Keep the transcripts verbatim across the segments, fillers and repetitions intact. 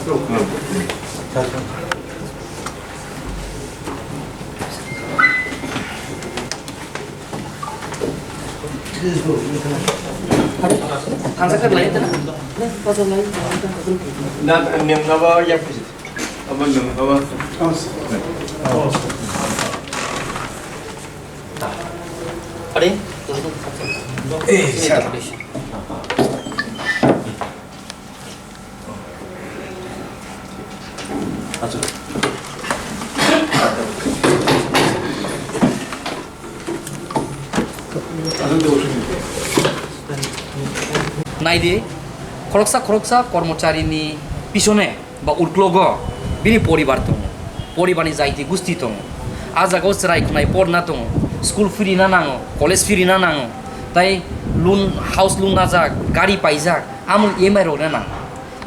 Na, nem na ba ya pisi. Aba nem aba. Are? Eh, sir. Naidi, khoroksa khoroksa kormocharini pisone ba uklogo bini poribar tongo, poribarni jaiti gusti tongo. A jagao chwrai khwnai porna tongo, school phirina nango, college phirina nango, tai loan, house loan najak, gari paijak, amoni E M I rokna nango.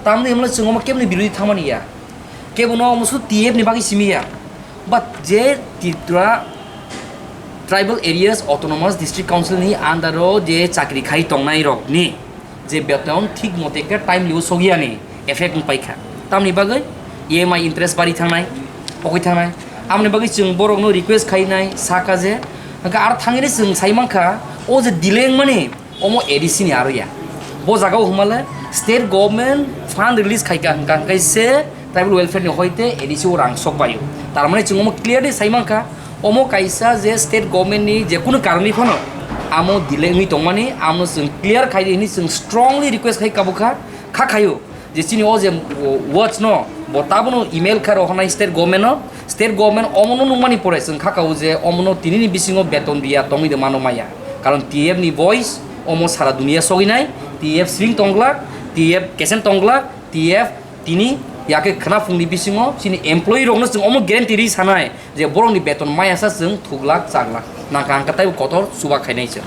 Tamni hwnle chwng omo keboni birodhi thangmani ya. Kebono omo su T F ni bagwi simi ya. But je Tripura Tribal Areas Autonomous District Council ni under o je chakri khai tongnai rok ni je beton thik mote khe timely o sogiyani effect wng paikha. Tamni bagwi E M I interest bari thangnai, pogwi thangnai. Amni bagwi chwng borokno request khainai sakha je, hwnkhe aro thangwi chwng sai mankha, o je delay wngmani, omo A D C ni aro ya. Bo jaga o hwnmale state government fund release khaika hwnkha hwnkhe se tribal welfare ni hoite A D C o rang sok baio. Tar mane chwng omo clearly sai mankha, omo kaisa je state government ni je kunu karon ni phano amo delay wngwi tongmani, amno chwng clear khai di hwnwi chwng strongly request khai kabukha, kha khaio. Je chini o je watch no bo tabono email kha rohornai state government no, state government omono nukmani pore chwng kha kao je omono tinini bisingo beton riya tongwi de mano maya, karon T F ni voice omo sara dunia soginai, T F sring tonglak, T F kesen tonglak, T F tini yakhe khwnaphungni bisingo chini employee rokno chwng omo guarantee ri sanai je borokni beton maya sa chwng thuglak chaglak nangkha hwnkhe taibo kotor chuba khainai chwng.